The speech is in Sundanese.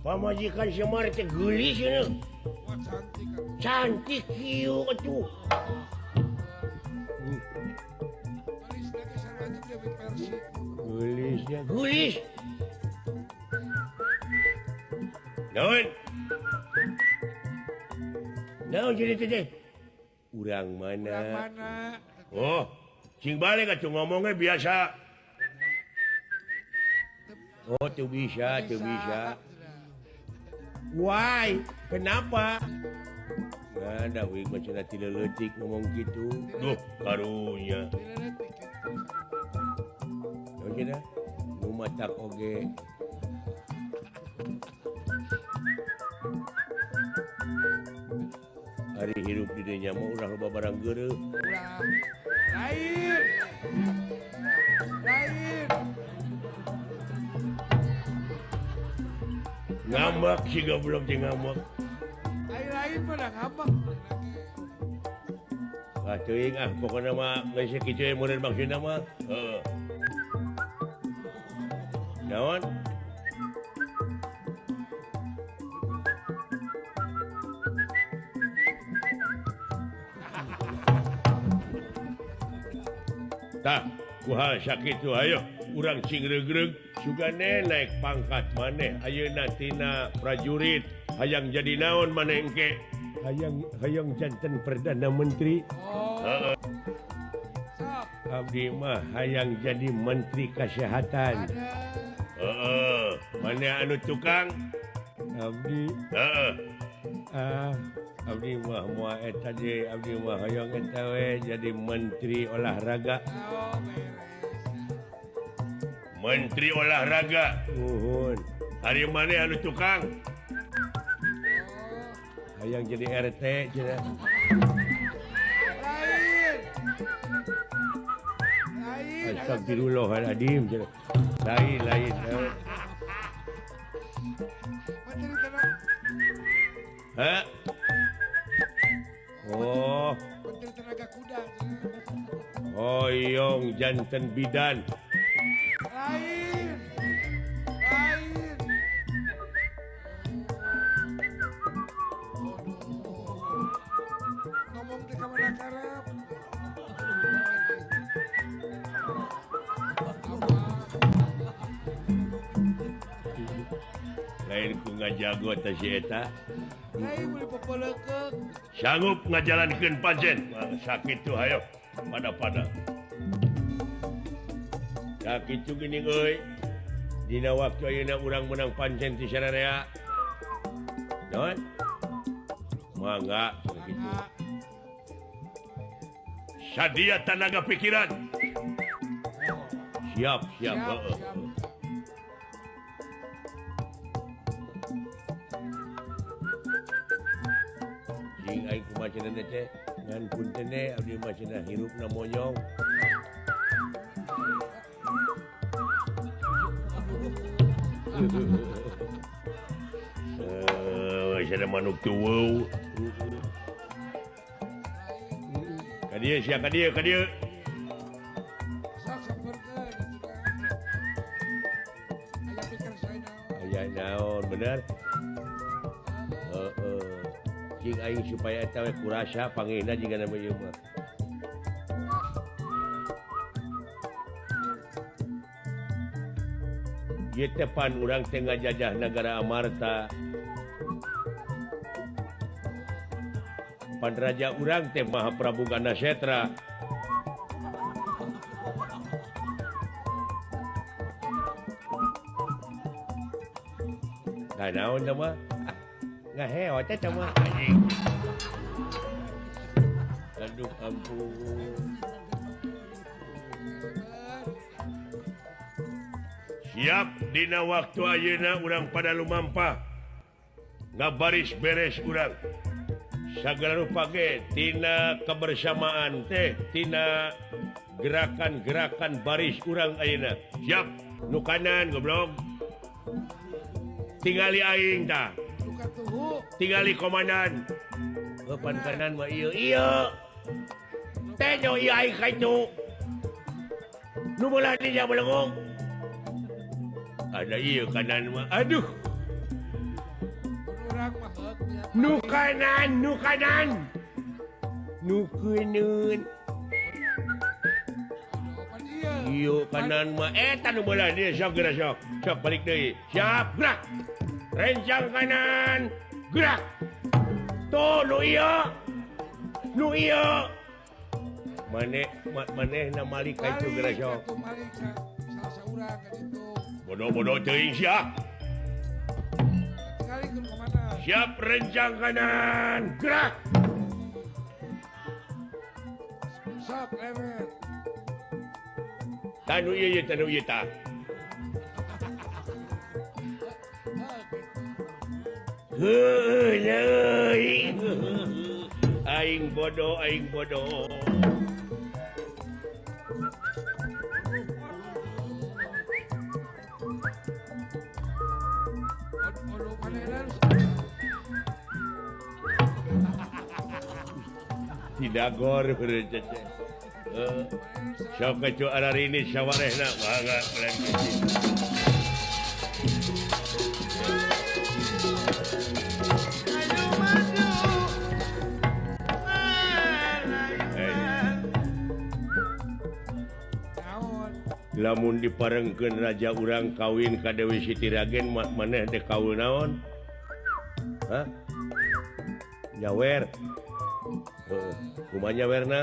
Pamajikan Semar teh geulis cenah. Cantik kieu atuh. Geulisnya geulis. Naon? Naon jadi teh? Urang mana? Urang mana? Oh, cing balik atuh ngomongnya biasa. Oh, tuh bisa, tuh bisa. Why? Kenapa? Nah, dah wing macam nanti leletik ngomong gitu. Duh, karunya. Oke dah, nu matak oge. Hari hirup di dinya mah urang loba barang geureuh. Lain. Lain. Ngambek sih goblok jeung ngambek. Lain-lain mah da ngambek. Ah teuing ah pokona mah geus kitu we meureun maksudna mah. Heeh. Naon? Tah, kuhal sakitu ayo urang cing regreg sugane naik pangkat maneh ayeuna tina prajurit hayang jadi naon maneh engke hayang hayang janten perdana menteri. Heeh. Abdi mah hayang jadi menteri kesehatan. Heeh, maneh anu tukang abdi. Heeh. Ah, abdi mah moal eta deui, abdi mah hoyong eta we jadi menteri olahraga. Menteri olahraga. Nuhun. Ari maneh anu tukang? Hayang jadi RT cenah. Lain. Lain. Astagfirullahaladzim cenah. Lain lain. Hah? Oh. Menteri tenaga kuda. Hoyong janten bidan. Lain. Lain. Ngomong di kamar karep. Lain ku ngajago teh si eta. Lain meuli popoleukeuk. Sanggup ngajalankeun pancen. Sakitu hayo pada-pada. Sakitu geuning euy. Dina waktu ayeuna urang menang pancen ti sararea. Naon? Mangga sakitu. Sadia tanaga pikiran. Siap, siap. Heeh. Jing aing kumaha cenah teh? Ngan punten teh abdi mah cenah hirupna monyong. Ada manuk tuweu. Ka dieu sia ka dieu ka dieu. Sok samperkeun. Aya pikir saya naon. Aya naon bener? Heeh. Cing aing supaya eta we kurasa pangehna jiga nama ieu mah. Ieu teh pan urang teh ngajajah nagara Amarta. Pan raja urang teh Mahaprabu Gandasetra. Nah, naon teh mah? Ngaheo teh teh mah anjing. Aduh ampun. Siap dina waktu ayeuna urang pada lumampah. Ngabaris beres urang. Sagala rupa ge tina kebersamaan teh tina gerakan-gerakan baris urang ayeuna. Siap nu kanan goblok. Tingali aing tah. Tingali komandan. Pan kanan mah ieu ieu. Tenyo ieu aing ka itu. Nu belah dinya belengung. Ada ieu kanan mah. Aduh. Urang mah heuk. Nu kanan, nu kanan. Nu keuneun. Ieu kanan mah eta nu belah dieu sok geura sok. Sok balik deui. Siap, gerak. Rencang kanan, gerak. Tuh nu ieu. Nu ieu. Maneh manehna malik ka itu geura sok. Bodoh-bodoh teuing sia. Siap rencang kanan, gerak. Sok lemet. Tanu ieu ye, tanu ieu tah. Heuh, aing bodoh, aing bodoh. Tidak gor bercece. Sok kecu ararini sawarehna mangga kalian kecil. Lamun diparengkeun raja urang kawin ka Dewi Siti Ragen maneh teh kawin naon? Hah? Nyawer. Heeh, kumaha nyawerna?